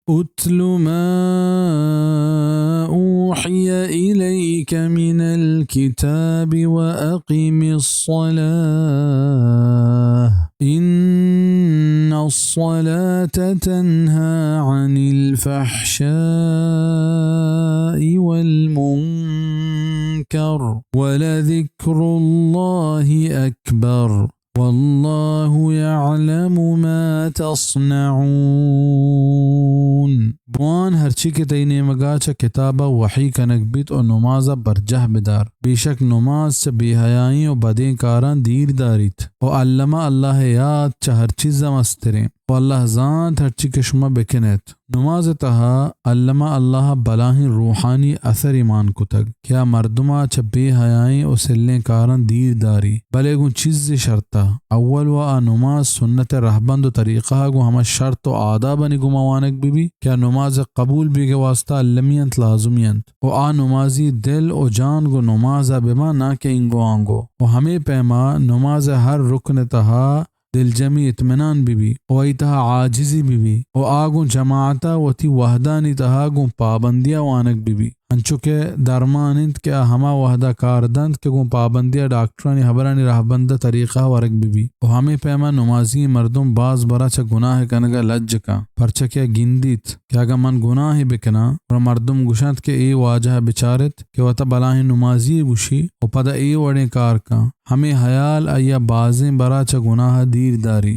اتل ما أوحي إليك من الكتاب وأقم الصلاة إن الصلاة تنهى عن الفحشاء والمنكر ولذكر الله أكبر والله يعلم ما تصنعون۔ بوان ہرچی کہ تئی نیمگا چہ کتابا وحی کنگ بیت و نمازا برجاہ بدار۔ بیشک نماز چہ بے حیائیں و بدیں کاراں دیر داریت۔ و علم اللہ یاد چہ ہر چیزا مستریں۔ و اللہ زانت ہرچی کہ شما بکنیت۔ نماز ء تہا الما اللہ ء بلاہیں روحانی اثرے مان کتگ کہ آ مردم ء چہ بے حیائیں و سلیں کاراں دیر داری، بلے گوں چیزے شرط ء۔ اول و آ نماز سنت ء رہبند و طریقہ ء گوں ہما شرط و آدابانی گوما وانگ بہ بی کہ آ نماز ء قبول بیگ ء واسطہ المی انت، لازمی انت۔ و آ نمازی دل و جان گوں نماز ء بہ باں، ناں کہ اینگو آنگو۔ و ہمے پیما نماز ء ہر رکن ء تہا دلجمی اطمینان بہ بی و آئی تہا عاجزی بہ بی و آ گوں جماعت ء وتی وہدانی تہا گوں پابندی ء وانگ بہ بی، انچو کہ درمان انت کہ آ ہما وہد ء کار دنت کہ گوں پابندی ء ڈاکٹرانی ہبرانی رہبند ء طریقہ ء ورگ بہ بی۔ و ہمے پیما نمازی مردم باز برا چہ گناہ کنگ ء لج کن، پرچا کہ آ گندیت کہ اگاں من گناہے بکناں، گڑا مردم گوشنت کہ اے واجہ ء بچارت کہ وتا بلاہیں نمازی یے گوشی و پدا اے وڑیں کار کن۔ ہمے ہیال آئی ء بازیں برا چہ گناہ ء دیر داری۔